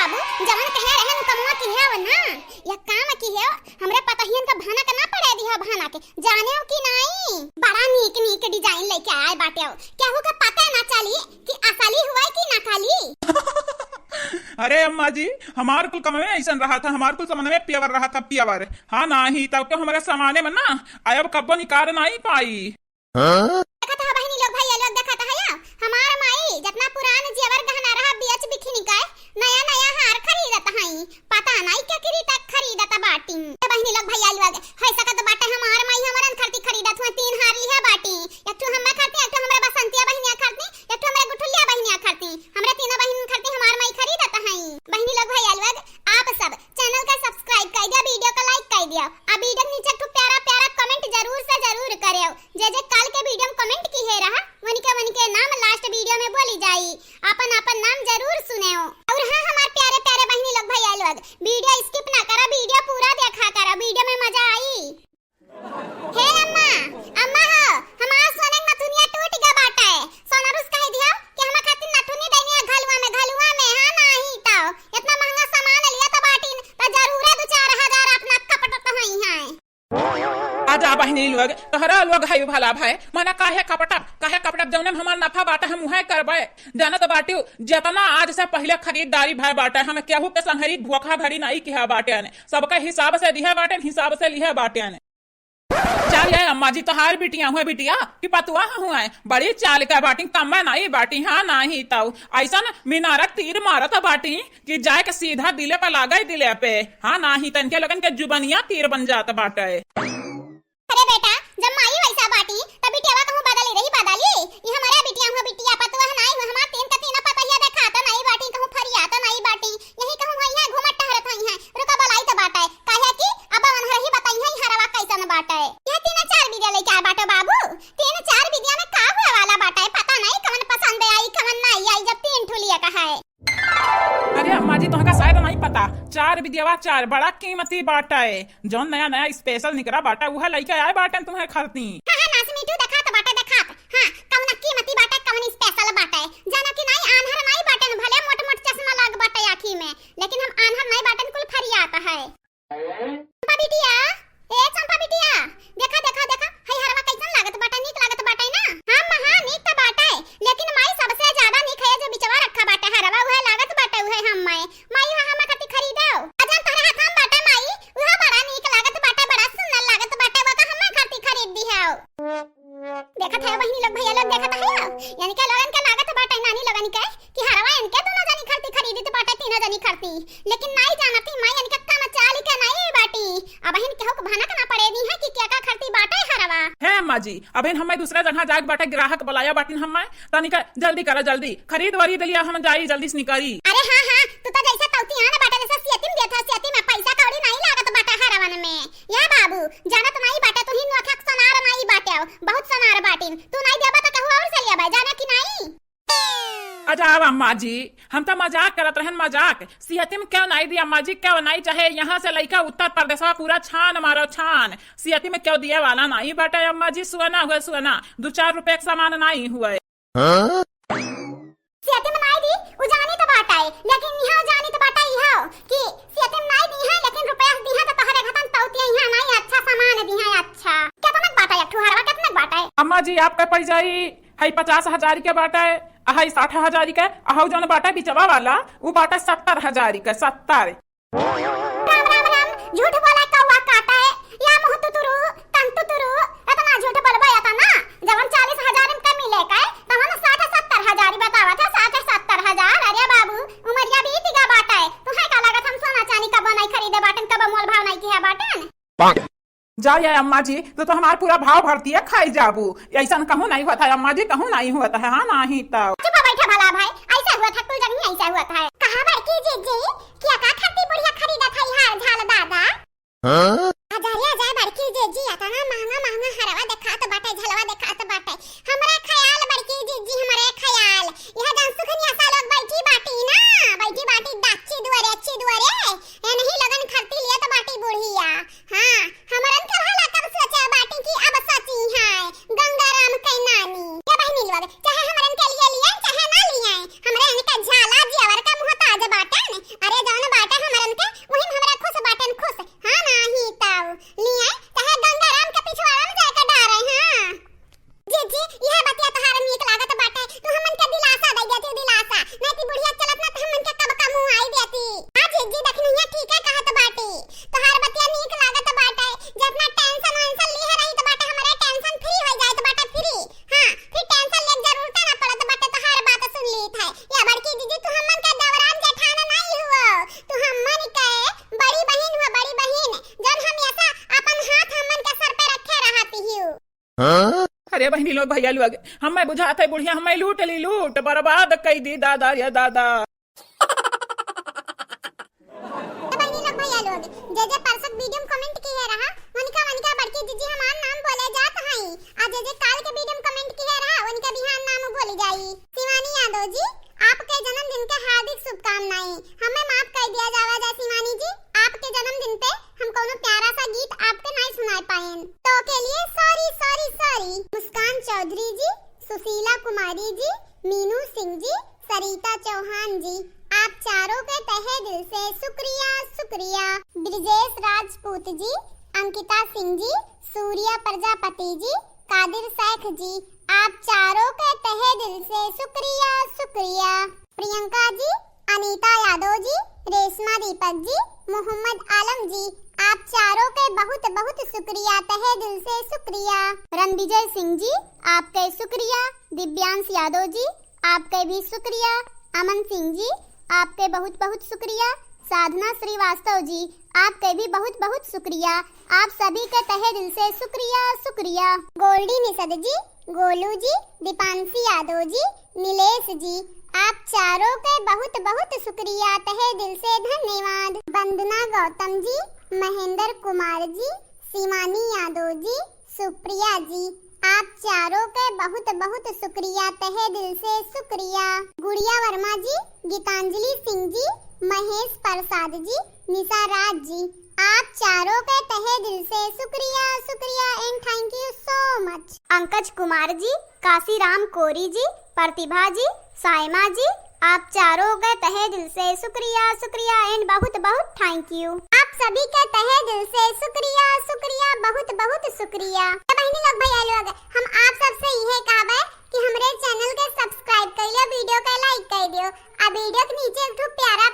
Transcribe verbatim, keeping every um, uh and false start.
बाबू, जवन कहे रहे नु कमवा किहे हो ना, या काम किहे हो, हमरे पतहियन का भनक ना पड़े दिहा भनक, जानेउ कि नाई? बड़ा नीक नीक design लइके आए बाटे हो, केहू का पता ना चली कि असली हुआ कि नकली। अरे अम्मा जी, हमार कुल कमवे अइसन रहा था, हमार कुल समनवे pure रहा था, pure। हाँ, नाही तब तो हमरे समाने में ना, अब कब्बो निकार नाई पाई। हाँ? देखत ह बहिनी लोग, भइया लोग, देखत ह या, हमार माई जतना पुरान जेवर गहना रहा, बेच बिखिन के नया नया हार खरीदत हई। पता नाई केकरी तक खरीदत बाटी। ए बहिनी लोग, भइया लोग, होइ सकत बाटे हमार माई हमरन खरती खरीदत हुआ, तीन हार लिहे बाटी, एक ठो हम्मे खरती, एक ठो हमरे बसंतिया बहिनिया खरती, एक ठो हमरे गुठुलिया बहिनिया खरती, हमरे तीनों बहिन खरती हमार माई खरीदत हई। बहिनी लोग, भइया लोग, आप सब channel का subscribe कर दिया, video का like कर दिया, आ video के नीचे एक ठो प्यारा प्यारा comment जरूर से जरूर करेव। जे जे काल के video में comment किहे रहा, वनिके वनिके नाम last video में बोली जाई। आपन आपन नाम जरूर सुनेव। और हाँ, हमार प्यारे प्यारे बहिनी लोग, भइया लोग, video skip ना करा, video पूरा देखा करा, video में मजा आई। हे अम्मा, अम्मा हो, हमार सोने के नथुनिया टूट गया बाटे। सोनरुस कह दिया कि हमार खातिर नथुनी देनी है घलुआ में, घलुआ में, हाँ, नाही तो इतना महंगा सामान लिया तो बाटिन, तो जरूरे दो चार हजार अपना कपटत होई हैं। आजा बहिनी लोग, तोहरा लोग है भला भाई, मना काहे कपटब, काहे कपटब, जौने में हमार नफा बाटे हम उहे करबे। जानत बाटिउ, जितना आज से पहिले खरीदारी भय बाटे, हम केहू के संघरी धोखाधड़ी नाई किहा बाटेन, सबका हिसाब से दिहे बाटेन, हिसाब से लिहे बाटेन। चल ये अम्मा जी, तोहार बिटिया हुए बिटिया कि पतुआ हुए, बड़ी चाल के बाटी, कम नाई बाटी, हाँ नाही तौ अइसन मीनारक तीर मारत बाटी कि जाए के सीधा दिले पे लागे, दिले पे। हाँ, नाही त इनके लोगन के जुबनिया तीर बन जात बाटे। अरे बेटा, जब माई वैसा बाटी, त बिटियावा कहूँ बदली रही, बदली। ई हमारे बिटिया हुआ बिटिया, पतुआ नाही हुआ, हमार तीन के तीनों पतहिया देखात नाही बाटी, कहूँ फरियात नाही बाटी, यही कहूँ होई है, घूमत टहरत होई है। रुका, बोलाई त बाटे, काहे कि अब अनहरही बताई है, हरवा कैसन बाटे। यह तीन चार बिदिया लेके आए बाटे बाबू, तीन चार बिदिया में का हुए वाला बाटे, पता नाही कवन पसंद आई, कवन नाही आई, जब तीन ठुलिया का है। अरे अम्मा जी, तोहका शायद नहीं पता, चार बिदियावा चार बड़ा कीमती बाटे, जौन नया नया special निकरा बाटे, उहे लइके आए बाटेन तुम्हें खरती। हाँ, हाँ, नास मीठू देखात बाटे, देखात। हाँ, कौन कीमती बाटे, कौन special बाटे, जाना कि नहीं, आन्हर नहीं बाटेन, भले मोट मोट चश्मा लाग बाटे आँखी में, लेकिन हम आन्हर नहीं बाटेन, कुल फरियात है। चंपा बिटिया, ए चंपा बिटिया, देखा, देखा, देखा, हई हरवा कैसन लागत बाटे, नीक लागत बाटे ना? हाँ, हाँ, नीक त बाटे, लेकिन माई सबसे ज्यादा नीक है जो बिचवा रखा बाटे हरवा, उहे लागत बाटे, उहे हम माई, माई उहे हम खातिर खरीदो। अजन तोहरे हाथ में बाटे माई, उहे बड़ा नीक लागत बाटे, बड़ा सुंदर लागत बाटे, वो का हम खातिर खरीद दी है। देखत है बहिनी लोग, भैया लोग, देखत है, यानी के लोगन के लागत बाटे नानी लोगन के कि हरवा इनके दोनों जनी खरती खरीदित बाटे, तीनों जनी खरती, लेकिन नाई जानती माई इनके कम चाली के नाई बाटी। अबहिन केहू के भनक ना पड़े दी है कि केका खरती बाटे हरवा। हे अम्मा जी, अबहिन हमें दूसरा जगह जाए के बाटे, ग्राहक बुलाया बाटिन हमें, तनिका जल्दी करा, जल्दी खरीद वरीद लिया, हम जाई जल्दी से निकली। अरे हाँ हाँ, तू तो जैसे तौती आन बाटे, जैसे सेती में देत है, सेती में पैसा कौड़ी नहीं लागत बाटे हरवन में। या बाबू, जानत नहीं बाटे, तू ही नोखा के सनार नहीं बाटे, बहुत सनार बाटिन, तू नहीं देबा तो कहू और से लेबा, जाना कि नहीं? अजाब अम्मा जी, हम तो मजाक करत रहन, मजाक। सियती में क्यों नाई दिया अम्मा जी, क्यों नाई? चाहे यहाँ से लइका उत्तर प्रदेशवा पूरा छान मारो, छान। सियती में क्यों दिए वाला नाई बाटे अम्मा जी, सुअना हुए सुअना, दो चार रुपए के सामान नाई हुए। हाँ? सियती में नाई दी, उ जानी तो बाटे, लेकिन यहाँ जानी तो बाटे इहो कि सियती में नाई दी है, लेकिन रुपया दी है तो तोहरे घतन तौतिया यहाँ नाई अच्छा सामान दी है, अच्छा। केतनक बाटे एक ठो हरवा, केतनक बाटे? अम्मा जी, आपका पड़ जाई हई पचास हजार के बाटे, आ हई साठ हजार के, आ हऊ जौन बाटे बिचवा वाला, उ बाटे सत्तर हजार के, सत्तर। राम, राम, राम, झूठ बोला कौआ काटे, या मुँह तुतुरु, तन तुतुरु, इतना झूठ बोलबो इतना, जवन चालीस हजार में के मिले के, तवन साठ सत्तर हजार बतावत है, साठ सत्तर हजार। अरे बाबू, उमरिया बीत गा बाटे, तुहे का लागत हम सोना चानी कबो नहीं खरीदे बाटन, कबो मोल भाव नहीं किया बाटन? जा ये अम्मा जी, तू तो हमार पूरा भाव भरतिया खाई जाबू। ऐसन कहूँ नहीं होत है अम्मा जी, कहूँ नहीं होत है, हाँ नहीं तो। चुप बैठा भला भाई, ऐसा हुआ था कुल जगह, ऐसा हुआ था। कहा बड़की जीजी, क्या का खाती बुढ़िया खरीदा था हार झाल दादा? हाँ? आजा रे आजा बड़की जीजी, इतना महंगा महंगा हरवा देखात बाटे, झलवा देखात बाटे। हमरा ख्याल बड़की जीजी, हमरे ख्याल, यह जन सुखनिया सा लोग बैठी बाटी ना, बैठी बाटी दाची दुआरे, अच्छी दुआरे, ए नहीं लगन खरती लिया तो बाटी बुढ़िया। हाँ, हमरन के रहला कब सोचा बाटी कि अब सची है गंगाराम के नानी। क्या बहिनी लोग, चाहे हमरन के लिए लिए, ए बहिनी लोग, भैया लोग, हमें बुझात है बुढ़िया हमें लूट ली, लूट बर्बाद कई दी दादा रे दादा। ए बहिनी लोग, भैया लोग, जे जे परसक वीडियो में comment किहे रहा, वनिका, वनिका बड़की जीजी हमार नाम बोले जात हई, आ जे जे काल के वीडियो में comment किहे रहा, वनिका बिहान नाम बोली जाई। शिवानी यादव जी, आपके जन्मदिन के हार्दिक शुभकामनाएं। हमें माफ कर दिया जावा जाए शिवानी जी, आपके जन्मदिन पे हम कौनो प्यारा सा गीत आपके नहीं सुनाए पाएन, तो के लिए sorry, sorry, sorry। मुस्कान चौधरी जी, सुशीला कुमारी जी, मीनू सिंह जी, सरिता चौहान जी, आप चारों के तहे दिल से शुक्रिया, शुक्रिया। ब्रजेश राजपूत जी, अंकिता सिंह जी, सूर्या प्रजापति जी, कादिर शेख जी, आप चारों के तहे दिल से शुक्रिया, शुक्रिया। प्रियंका जी, अनीता यादव जी, रेशमा दीपक जी, मोहम्मद आलम जी, आप चारों के बहुत बहुत शुक्रिया, तहे दिल से शुक्रिया। रणविजय सिंह जी, आपके शुक्रिया। दिव्यांश यादव जी, आपके भी शुक्रिया। अमन सिंह जी, आपके बहुत बहुत शुक्रिया। साधना श्रीवास्तव जी, आपके भी बहुत बहुत शुक्रिया। आप सभी के तहे दिल से शुक्रिया, शुक्रिया। गोल्डी निषद जी, गोलू जी, दीपांशी यादव जी, नीलेश जी, आप चारों के बहुत बहुत शुक्रिया, तहे दिल से धन्यवाद। वंदना गौतम जी, महेंद्र कुमार जी, शिवानी यादव जी, सुप्रिया जी, आप चारों के बहुत बहुत शुक्रिया, तहे दिल से शुक्रिया। गुड़िया वर्मा जी, गीतांजलि सिंह जी, महेश प्रसाद जी, निशा राज जी, आप चारों के तहे दिल से शुक्रिया, शुक्रिया and thank you so much। अंकज कुमार जी, काशीराम कोरी जी, प्रतिभा जी, सायमा जी, आप चारों के तहे दिल से शुक्रिया, शुक्रिया and बहुत बहुत thank you। आप सभी के तहे दिल से शुक्रिया, शुक्रिया, बहुत बहुत शुक्रिया। तो बहिनी लोग, भैया लोग, हम आप सबसे इहे कहबे कि हमरे channel के subscribe कर लियो, video के like कर दियो, आ video के नीचे एक ठो प्यारा